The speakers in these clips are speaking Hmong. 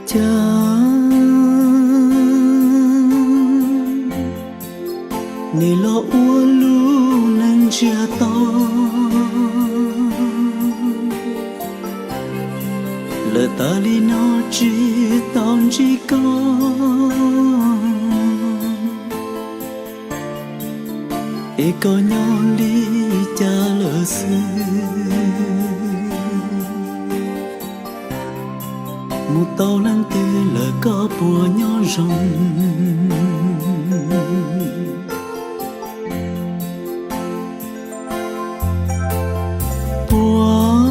Cas nws los ua lub neej ntsiag to, lawm tas li no tsis tau ntsib koj, es koj nyob li cas lawm xwb. Mus tau leej twg lawm koj puas nyob zoo? Puas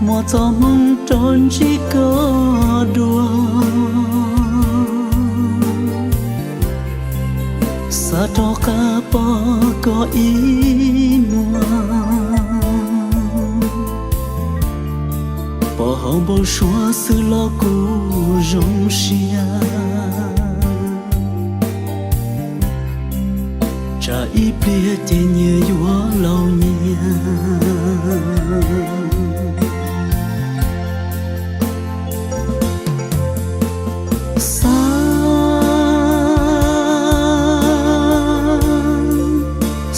muaj txoj hmoo rov ntsib koj dua, xav rov qab pom koj ib muag, pom hauv npau suav xwb los kuj zoo siab. Tsam ib pliag ces nyias yuav laus nyias. Xav,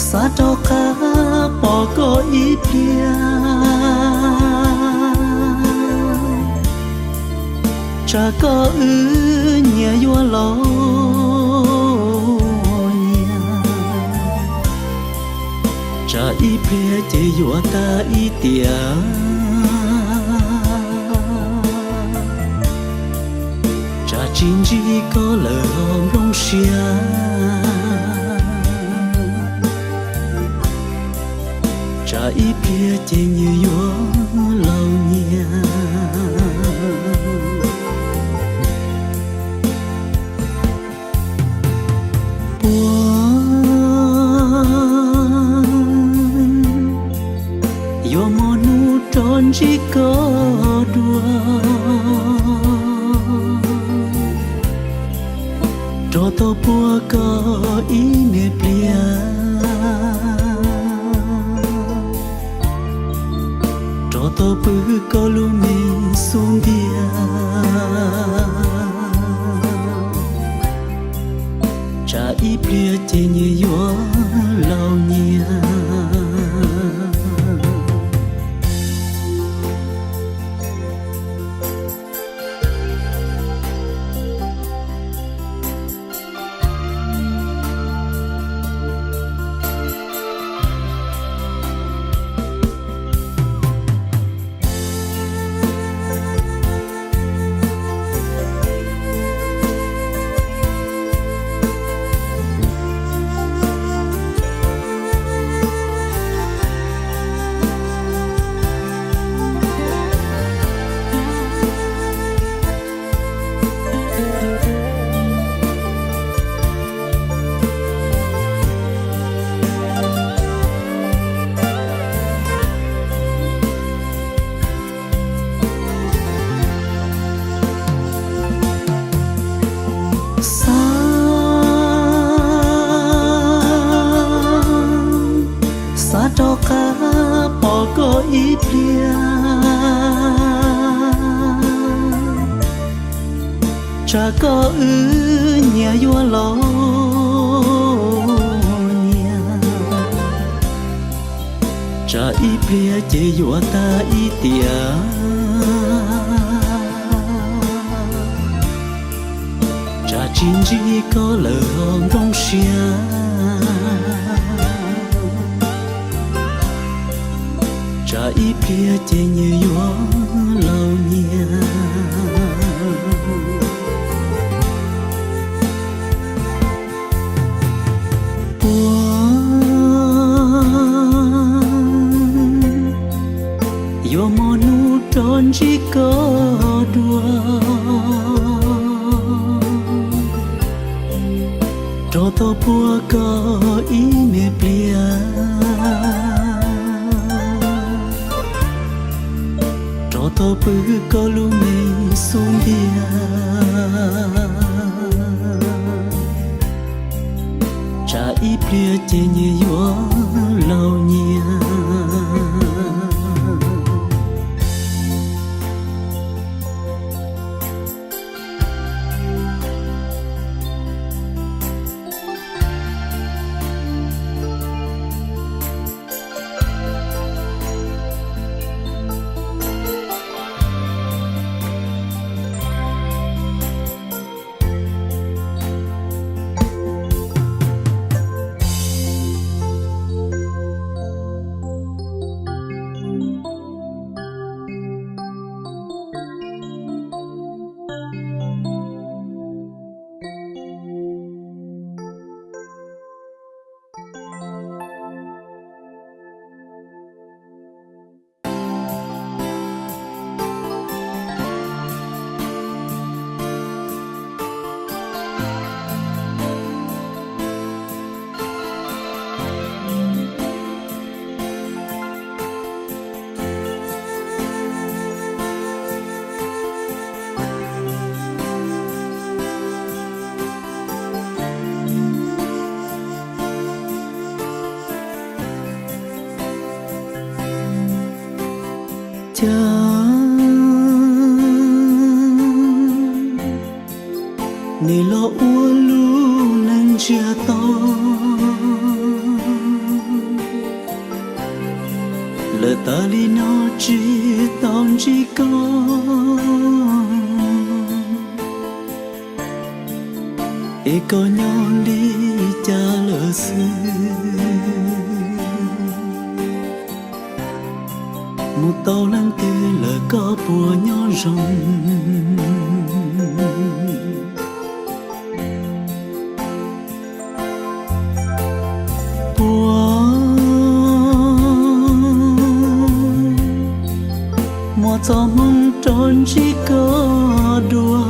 xav rov qab pom koj ib pliag, tsam koj wb nyias yuav laus nyias. Tsam ib pliag ces yuav tag ib tiam, tsam tsis ntsib koj lawm ho nplooj siab. Tsam ib pliag ces nyias yuav laus nyias. Puas yuav muaj hnub rov ntsib koj dua, rov tau puag koj ib me pliag, rov tau pw koj lub me xub ntiag. Tsam ib pliag ces nyias yuav laus nyias. Xav, xav rov qab pom koj ib pliag, tsam koj wb nyias yuav laus nyias. Tsam ib pliag ces yuav tag ib tiam, tsam tsis ntsib koj lawm ho nplooj siab. Tsam ib pliag ces nyias yuav laus nyias. Puas yuav muaj hnub rov ntsib koj dua, rov tau puag koj ib me pliag, rov tau pw koj lub me xub ntiag. Tsam ib pliag ces nyias yuav laus nyias. Yog nej los ua lub neej ntsiag to, lawm tas li no tsis tau ntsib koj, es koj nyob li cas lawm xwb? Mus tau leej twg lawm koj puas nyob zoo? Puas muaj txoj hmoo rov ntsib koj dua,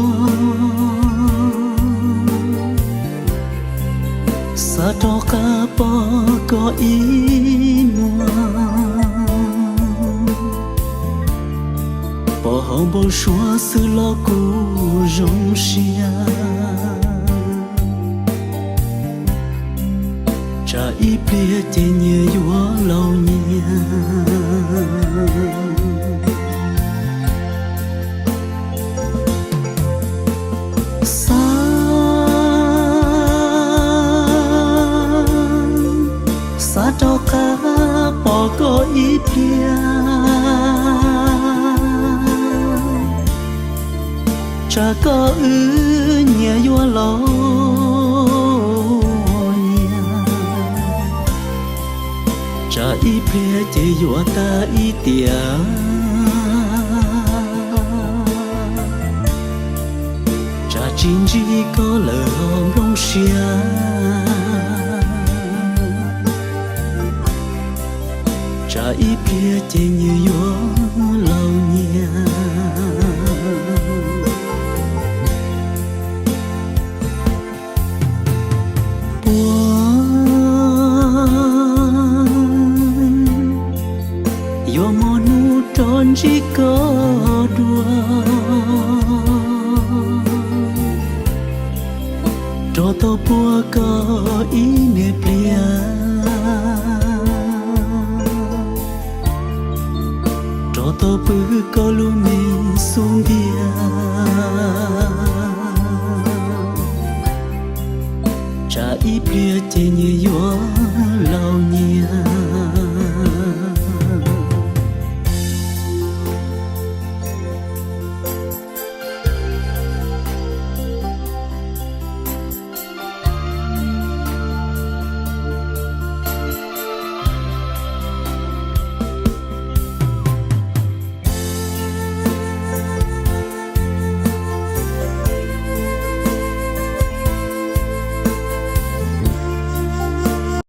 xav rov qab pom koj ib muag, pom hauv npau suav xwb los kuj zoo siab. Tsam ib pliag ces nyias yuav laus nyias. Xav, xav rov qab pom koj ib pliag, tsam koj wb nyias yuav laus nyias. Tsam ib pliag ces yuav tag ib tiam, tsam tsis ntsib koj lawm ho nplooj siab. Tsam ib pliag ces nyias yuav laus nyias. Puas yuav muaj hnub rov ntsib koj dua, rov tau puag koj ib niam pliag, rov tau pw koj lub me xub nti.